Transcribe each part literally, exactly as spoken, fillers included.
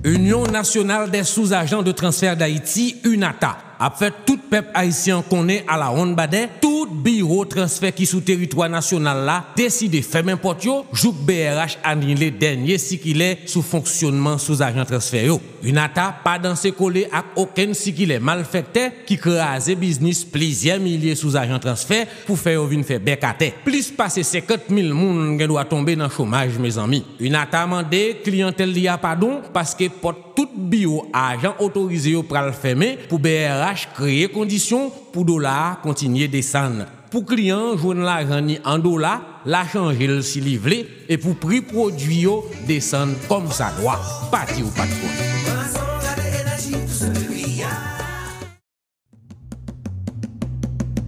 Inyon Nasyonal dè Sous-Ajan de Transfè d Ayiti, UNATA, ap fè tout pèp ayisyen an konnen alawonnbadè, tout biwo transfè ki sou teritwa nasyonal la deside fèmen pòt yo, jouk B R H anile dènye sikilè sou fonksyònman sous-ajan transfè yo. UNATA pa danse kole ak okenn sikilè malfèktè ki kraze biznis plizyè milye sous-ajan transfè pou fè yo vin fè bèk atè. Plis pase senkant mil moun gen dwa tonbe nan chomaj, mezanmi. UNATA mande kliyantèl li a padon paske pòt tout biwo ajan otorize yo pral fèmen pou B R H kreye kondisyon pou dola a kontinye desann. Pou kliyan an jwenn lajan ni an dola, l a chanje l si li vle, e pou pri pwodui yo desann kòmsadwa. Pa di w pa t konnen.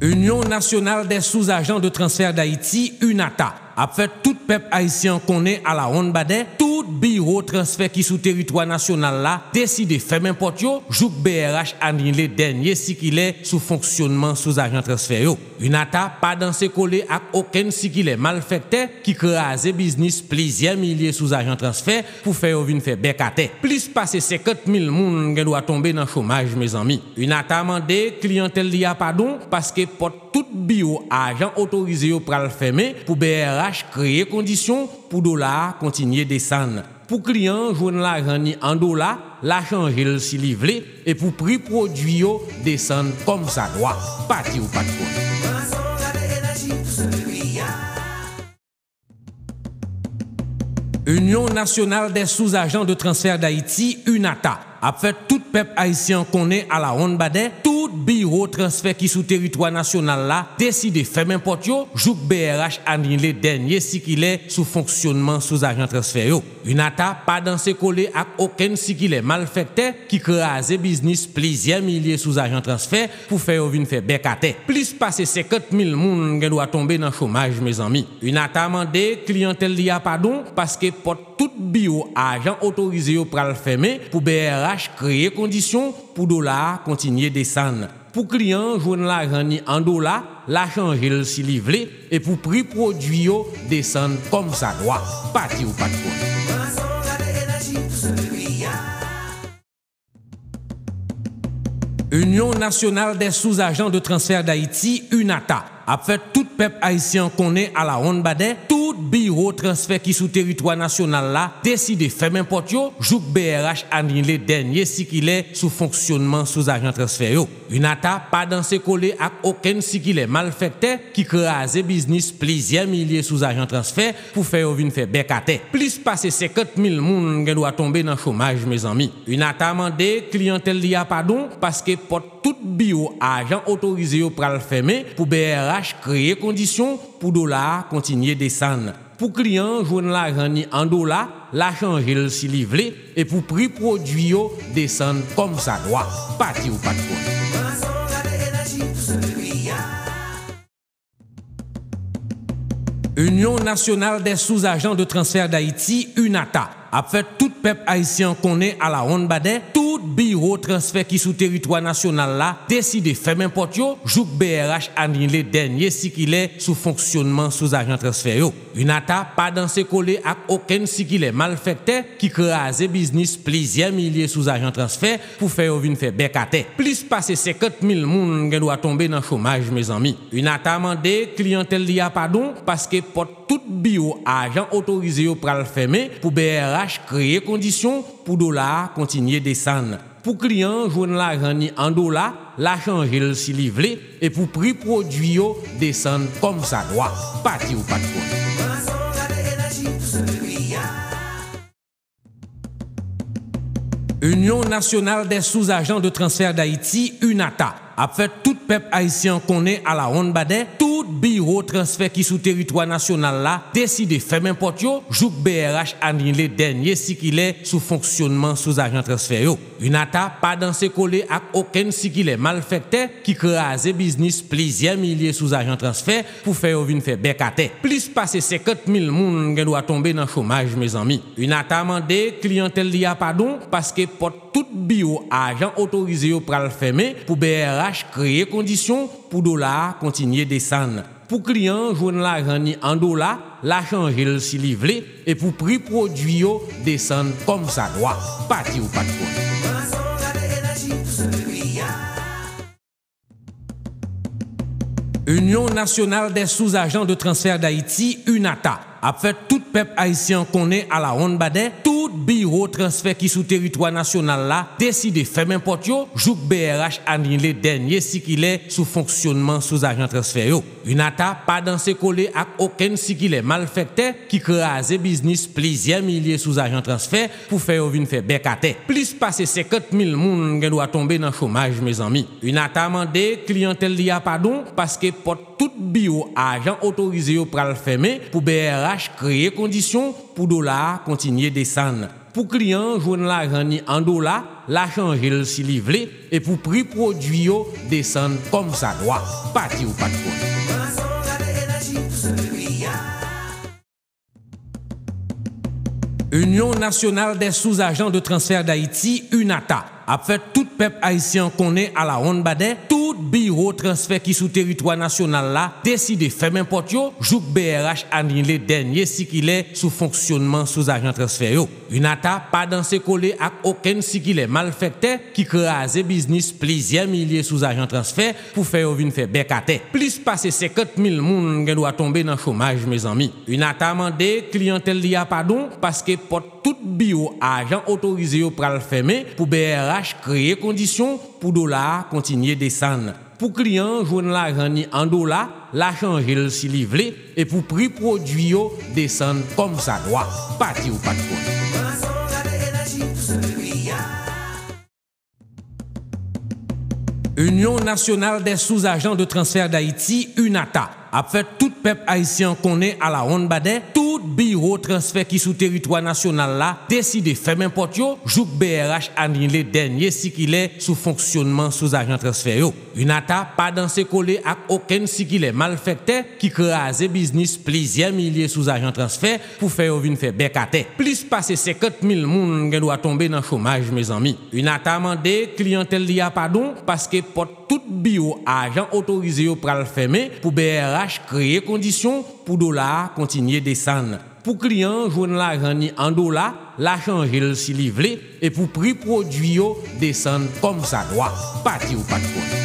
Inyon Nasyonal dè Sous-Ajan de Transfè d Ayiti, UNATA, ap fè tout pèp ayisyen an konnen alawonnbadè, tout biwo transfè ki sou teritwa nasyonal la deside fèmen pòt yo, jouk B R H anile dènye sikilè sou fonksyònman sous-ajan transfè yo. UNATA pa danse kole ak okenn sikilè malfèktè ki kraze biznis plizyè milye sous-ajan transfè pou fè yo vin fè bèk atè. Plis pase senkant mil moun gen dwa tonbe nan chomaj, mezanmi. UNATA mande kliyantèl li a padon paske pòt tout biwo ajan otorize yo pral fèmen pou B R H kreye kondisyon pou dola a kontinye desann. Pou kliyan an jwenn lajan ni an dola, l a chanje l si li vle, e pou pri pwodui yo desann kòmsadwa. Pa di w pa t konnen. Inyon Nasyonal dè Sous-Ajan de Transfè d Ayiti, UNATA, ap fè tout pèp ayisyen an konnen alawonnbadè, tout biwo transfè ki sou teritwa nasyonal la deside fèmen pòt yo, jouk B R H anile dènye sikilè sou fonksyònman sous-ajan transfè yo. UNATA pa danse kole ak okenn sikilè malfèktè ki kraze biznis plizyè milye sous-ajan transfè pou fè yo vin fè bèk atè. Plis pase senkant mil moun gen dwa tonbe nan chomaj, mezanmi. UNATA mande kliyantèl li a padon paske pòt tout biwo ajan otorize yo pral fèmen pou B R H kreye kondisyon pou dola a kontinye desann. Pou kliyan an jwenn lajan ni an dola, l a chanje l si li vle, e pou pri pwodui yo desann kòmsadwa. Pa di w pa t konnen. Inyon Nasyonal dè Sous-Ajan de Transfè d Ayiti, UNATA, ap fè tout pèp ayisyen an konnen alawonnbadè, tout biwo transfè ki sou teritwa nasyonal la deside fèmen pòt yo, jouk B R H anile dènye sikilè sou fonksyònman sous-ajan transfè yo. UNATA pa danse kole ak okenn sikilè malfèktè ki kraze biznis plizyè milye sous-ajan transfè pou fè yo vin fè bèk atè. Plis pase senkant mil moun gen dwa tonbe nan chomaj, mezanmi. UNATA mande kliyantèl li a padon paske pòt tout biwo ajan otorize yo pral fèmen pou B R H kreye kondisyon pou dola a kontinye desann. Pou kliyan an jwenn lajan ni an dola, l a chanje l si li vle, e pou pri pwodui yo desann kòmsadwa. Pa di w pa t konnen. Inyon Nasyonal dè Sous-Ajan de Transfè d Ayiti, UNATA, ap fè tout pèp ayisyen an konnen alawonnbadè, tout biwo transfè ki sou teritwa nasyonal la deside fèmen pòt yo, jouk B R H anile dènye sikilè sou fonksyònman sous-ajan transfè yo. UNATA pa danse kole ak okenn sikilè malfèktè ki kraze biznis plizyè milye sous-ajan transfè pou fè yo vin fè bèk atè. Plis pase senkant mil moun gen dwa tonbe nan chomaj, mezanmi. UNATA mande kliyantèl li a padon paske pòt tout biwo ajan otorize yo pral fèmen pou B R H kreye kondisyon pou dola a kontinye desann. Pou kliyan an jwenn lajan ni an dola, l a chanje l si li vle, e pou pri pwodui yo desann kòmsadwa. Pa di w pa t konnen. Inyon Nasyonal dè Sous-Ajan de Transfè d Ayiti, UNATA, ap fè tout pèp ayisyen an konnen alawonnbadè, tout biwo transfè ki sou teritwa nasyonal la deside fèmen pòt yo, jouk B R H anile dènye sikilè sou fonksyònman sous-ajan transfè yo. UNATA pa danse kole ak okenn sikilè malfèktè ki kraze biznis plizyè milye sous-ajan transfè pou fè yo vin fè bèk atè. Plis pase senkant mil moun gen dwa tonbe nan chomaj, mezanmi. UNATA mande kliyantèl li a padon paske pòt tout biwo ajan otorize yo pral fèmen pou B R H kreye kondisyon pou dola a kontinye desann. Pou kliyan an jwenn lajan ni an dola, l a chanje l si li vle, e pou pri pwodui yo desann kòmsadwa. Pati ou pa t konnen. Union Nationale des Sous-Agents de Transfert d'Haïti, UNATA, ap fè tout pèp ayisyen an konnen alawonnbadè, tout biwo transfè ki sou teritwa nasyonal la deside fèmen pòt yo, jouk B R H anile dènye sikilè sou fonksyònman sous-agents transfè yo. UNATA pa danse kole ak okenn sikilè malfèktè ki kraze biznis plizyè milye sous-agents transfè pou fè yo vin fè bèk atè. Plis pase senkant mil moun gen dwa tonbe nan chomaj, mezanmi. UNATA mande kliyantèl li a padon paske pòt tout biwo ajan otorize yo pral fèmen pou B R H kreye kondisyon pou dola a kontinye desann. Pou kliyan an jwenn lajan ni an dola, l a chanje l si li vle, e pou pri pwodui yo desann kòmsadwa. Pati ou pa t konnen. Union Nationale des Sous-Agents de Transfert d'Haïti, UNATA, ap fè tout pèp ayisyen an konnen alawonnbadè, tout biwo transfè ki sou teritwa nasyonal la deside fèmen pòt yo, jouk B R H anile dènye sikilè sou fonksyònman sous-agents transfè yo. UNATA pa danse kole ak okenn sikilè malfèktè ki kraze biznis plizyè milye sous-agents transfè pou fè yo vin fè bèk atè. Plis pase senkant mil moun gen dwa tonbe nan chomaj, mezanmi. UNATA mande kliyantèl li a padon paske pòt tout biwo ajan otorize yo pral fèmen pou B R H kreye kondisyon pou dola a kontinye desann. Pou kliyan an jwenn lajan ni an dola, l a chanje l si li vle, e pou pri pwodui yo desann kòmsadwa. Pati ou pa t konnen. Union Nationale des Sous-Agents de Transfert d'Haïti, UNATA, ap fè tout pèp ayisyen an konnen alawonnbadè, tout biwo transfè ki sou teritwa nasyonal la deside fèmen pòt yo, jouk B R H anile dènye sikilè sou fonksyònman sous-agents transfè yo. UNATA pa danse kole ak okenn sikilè malfèktè ki kraze biznis plizyè milye sous-agents transfè pou fè yo vin fè bèk atè. Plis pase senkant mil moun gen dwa tonbe nan chomaj, mezanmi. UNATA mande kliyantèl li a padon paske pòt tout biwo ajan otorize yo pral fèmen pou B R H kreye kondisyon pou dola a kontinye desann. Pou kliyan an jwenn lajan ni an dola, l a chanje l si li vle, e pou pri pwodui yo desann kòmsadwa. Pati ou pa t konnen.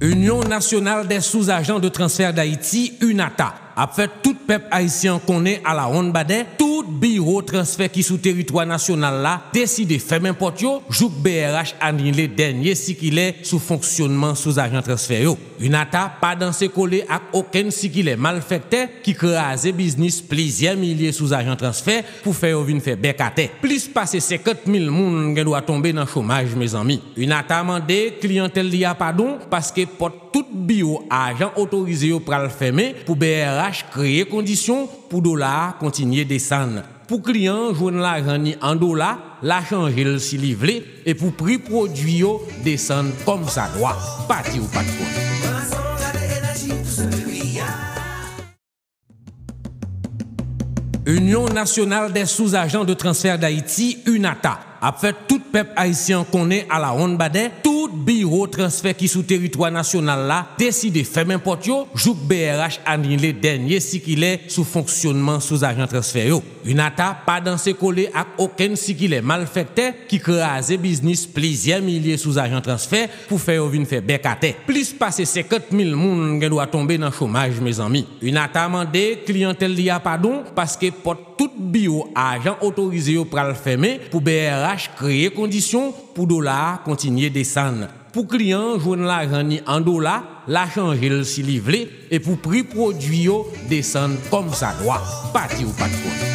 Union Nationale des Sous-Agents de Transfert d'Haïti, UNATA, ap fè tout pèp ayisyen an konnen alawonnbadè, tout biwo transfè ki sou teritwa nasyonal la deside fèmen pòt yo, jouk B R H anile dènye sikilè sou fonksyònman sous-agents transfè yo. UNATA pa danse kole ak okenn sikilè malfèktè ki kraze biznis plizyè milye sous-agents transfè pou fè yo vin fè bèk atè. Plis pase senkant mil moun gen dwa tonbe nan chomaj, mezanmi. UNATA mande kliyantèl li a padon paske pòt tout biwo ajan otorize yo pral fèmen pou B R H kreye kondisyon pou dola a kontinye desann. Pou kliyan an jwenn lajan ni an dola, l a chanje l si li vle, e pou pri pwodui yo desann kòmsadwa. Pati ou pa t konnen. Union Nationale des Sous-Agents de Transfert d'Haïti, UNATA, ap fè tout pèp ayisyen an konnen alawonnbadè, tout biwo transfè ki sou teritwa nasyonal la deside fèmen pòt yo, jouk B R H anile dènye sikilè sou fonksyònman sous-agents transfè yo. UNATA pa danse kole ak okenn sikilè malfèktè ki kraze biznis plizyè milye sous-agents transfè pou fè yo vin fè bèk atè. Plis pase senkant mil moun gen dwa tonbe nan chomaj, mezanmi. UNATA mande kliyantèl li a padon paske pòt tout biwo ajan otorize yo pral fèmen pou B R H kreye kondisyon pou dola a kontinye desann. Pou kliyan an jwenn lajan ni an dola, l a chanje l si li vle, e pou pri pwodui yo desann kòmsadwa. Pati ou pa t konnen.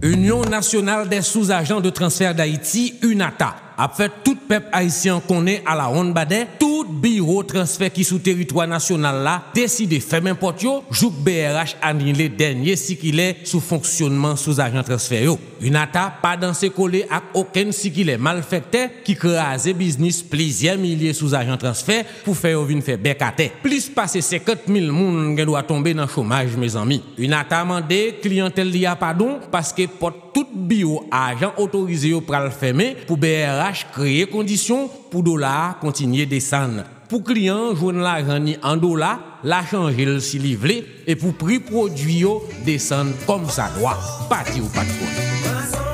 Union Nationale des Sous-Agents de Transfert d'Haïti, UNATA, ap fè tout pèp ayisyen an konnen alawonnbadè, tout biwo transfè ki sou teritwa nasyonal la deside fèmen pòt yo jouk B R H anile dènye sikilè sou fonksyonman sou zajan transfè yo. UNATA pa danse kole ak okenn sikilè malfèktè ki kraze biznis plizyè milye sou zajan transfè pou fè yo vin fè bèk atè. Plis pase senkant mil moun gen dwa tonbe nan chomaj, mezanmi. UNATA mande kliyantèl li a padon paske pòt tout biwo ajan otorize yo pral fèmen pou B R H kreye kondisyon pou dola a kontinye desann. Pou kliyan an jwenn lajan ni an dola, l a chanje l si li vle, e pou pri pwodui yo desann kòmsadwa. Pa di w pa t konnen.